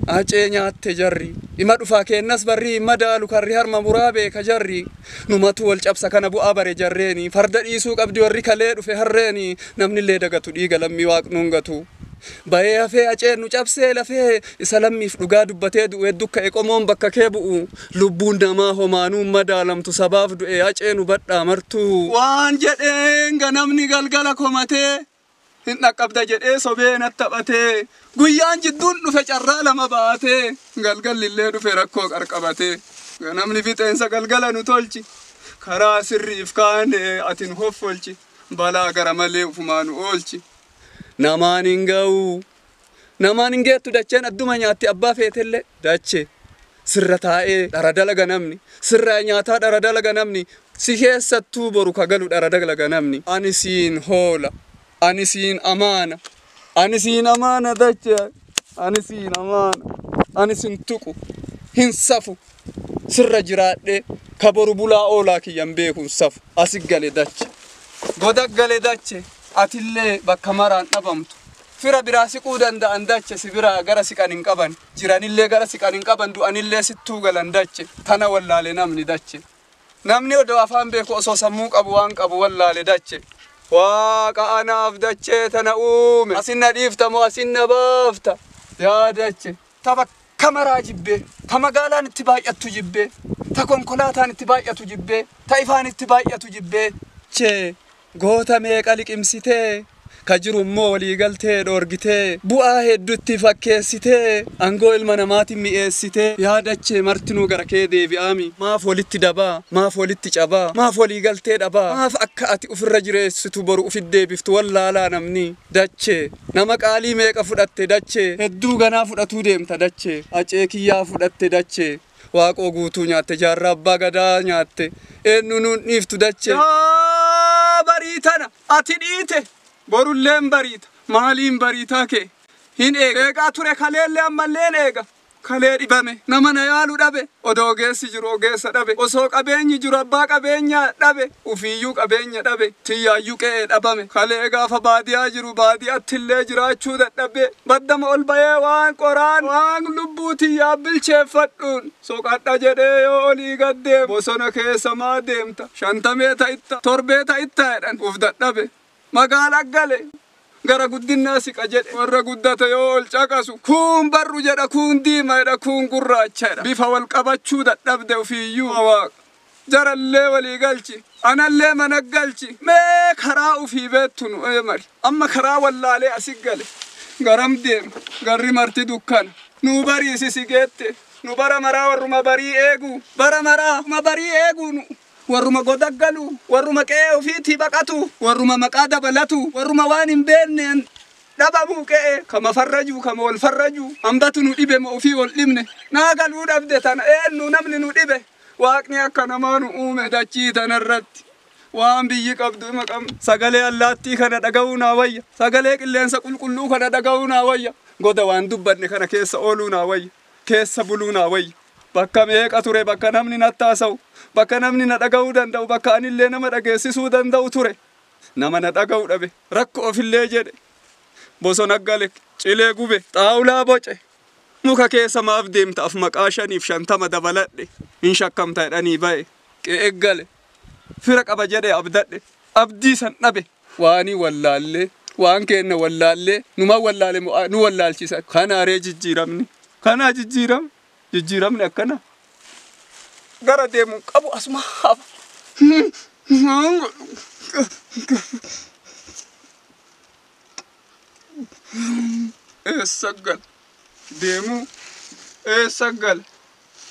Acee nyaatte jarri. Ima dhufaa kennas barri hin madaalu karri harma muraa beeka jarri. Numatu wal cabsa kana bu'aa bare jarreeni. Farda dhiisuu qabdi warri kalee dhufe harreeni. Namnillee dagatu dhiiga lammii waaqnuun gatu. Bayee hafee aceen nu cabsee lafee isa lammiif dhugaa dubbatee du'e dukka'e qomoon bakka kee bu'u. Lubbuun namaa homaanuun madaalamtu sabaaf du'e acee nu badhaa martu. Waan jedheen ganamni galgala komatee. Hin dhaqqabda jedhee sobee natti taphatee guyyaan jidduun dhufe carraa lama baatee galgallillee dhufe rakkoo qarqabatee ganamni fixeensa galgala nu tolchi karaa sirriif kaane ati nu hoffolchi balaa gara malee ufumaa nu oolchi. Namaan hin ga'u namaan hin geettu dacheen adduma nyaatti abbaa feetellee dachee sirra taa'ee dhara dalaga namni sirra nyaataa dhara dalaga namni si keessattuu boru kagalu dhara dalaga namni ani siin hoola. Ani siin amaana. Ani siin amaana dachee. Ani siin amaana. Ani siin tuqu. Hin safu. Sirra jiraadhee ka boru bulaa oolaa kiyyan beeku hin safu. Asi gale dache. Goda gale dache. Atillee bakka maraan dhabamtu. Fira biraa siquu danda'an dache si biraa gara siqan hin qaban. Jiranillee gara siqan hin qaban du'anillee sittuu galan dache. Tana wallaale namni dache. Namni odoo afaan beeku osoo sammuu qabu waan qabu wallaale dache. Waaqa anaaf dachee tana uume. Asin na dhiifta moo asin na baafta? Yaa dache. Ta bakka maraa jibbee, ta magaalaan itti baay'attu jibbee, ta konkolaataan itti baay'atu jibbee, ta ifaan itti baay'atu jibbee. Chee goota meeqa liqimsitee, ka jiru immoo waliigaltee dhoorgitee, bu'aa hedduutti fakkeessitee, aangoo ilma namaatiin mi'eessitee, yaa dachee martinuu gara kee deebi'aami. Maaf walitti dabaa, maaf walitti cabaa, maaf waliigaltee dhabaa, maaf akka ati ofirra jireessitu boru ofit deebiftu wallaalaa namni. Dachee nama qaalii meeqa fudhatte dachee, hedduu ganaa fudhatuu deemta dachee, acee kiyyaa fudhatte dachee, waaqoo guutuu nyaatte, jaarraa abbaa gadaa nyaatte, eenyu nuun dhiiftu dachee. Yaa barii tana ati dhiite. Borulleen bariita. Maaliin bariitaa kee? Hin eega. Eegaa ture kaleellee ammalleen eega. Kalee dhibame. Nama na yaalu dhabe. Odoo ogeessi jiru ogeessa dhabe. Osoo qabeenyi jiru abbaa qabeenyaa dhabe. Ufiiyyuu qabeenya dhabe. Tiyyaayyuu qe'ee dhabame. Kalee gaafa baadiyaa jiru baadiyaattillee jiraachuu dadhabe. Baddama ol bahee waan qoraan waan lubbuu tiyyaa bilcheeffadhuun soqadha jedhee yoo olii gad deemu bosona keessa maa deemta? 50 ta'itta 7 ta'itta jedhan uf dadhabe. Magaalaa gale gara guddinaa siqa jedhe warra guddate yoo ol caqasu kuun barru jedha kuun diimaa jedha kuun gurraacha jedha bifa wal qabachuu dadhabde ofiiyyuu waaqa jarallee walii galchi anallee mana galchi mee karaa ofii beektu nu mari amma karaa wallaalee asi gale garam deema garri marti dukkana nuu bariisisi geette nu bara maraa warruma barii eegu bara maraa ma barii eegu nu warruma goda galu warruma qe'ee ofiitii baqatu warruma maqaa dabalatu warruma waan hin beekneen dhabamuu qe'ee kama farrajuu kama wal farrajuu hambatu nu dhibe ma ofii wal dhibne naa galuu dhabde tana eenyu namni nu dhibe waaqni akka namaa nu uume dachii tanarratti waan biyyi qabdu hima qabna sagalee allaattii kana dhaga'uu naa wayya sagalee qilleensa qulqulluu kana dhaga'uu naa wayya goda waan dubbanne kana keessa ooluu naa wayya keessa buluu naa wayya. Bakka meeqa ture bakka namni natti haasa'u bakka namni na dhaga'uu danda'u bakka anillee nama dhageessisuu danda'u ture nama na dhaga'u dhabe rakkoo ofillee jedhe bosona gale cilee gube xaawulaa boce muka keessa maaf deemta af maqaa 550 dabaladhe hin shakkamta jedhanii ba'e qe'ee gale fira qaba jedhe abdadhe abdii san dhabe waanii wallaallee waan kenna wallaallee numa wallaale nu wallaalchisa kanaaree jijjiiramni kanaa jijjiiramni. Jijjiiramni akkana gara deemu qabu asuma hafa. Eessa gala deemu eessa gala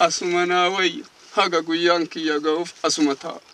asuma naa wayya haga guyyaan kiyya ga'uuf asuma taa'a.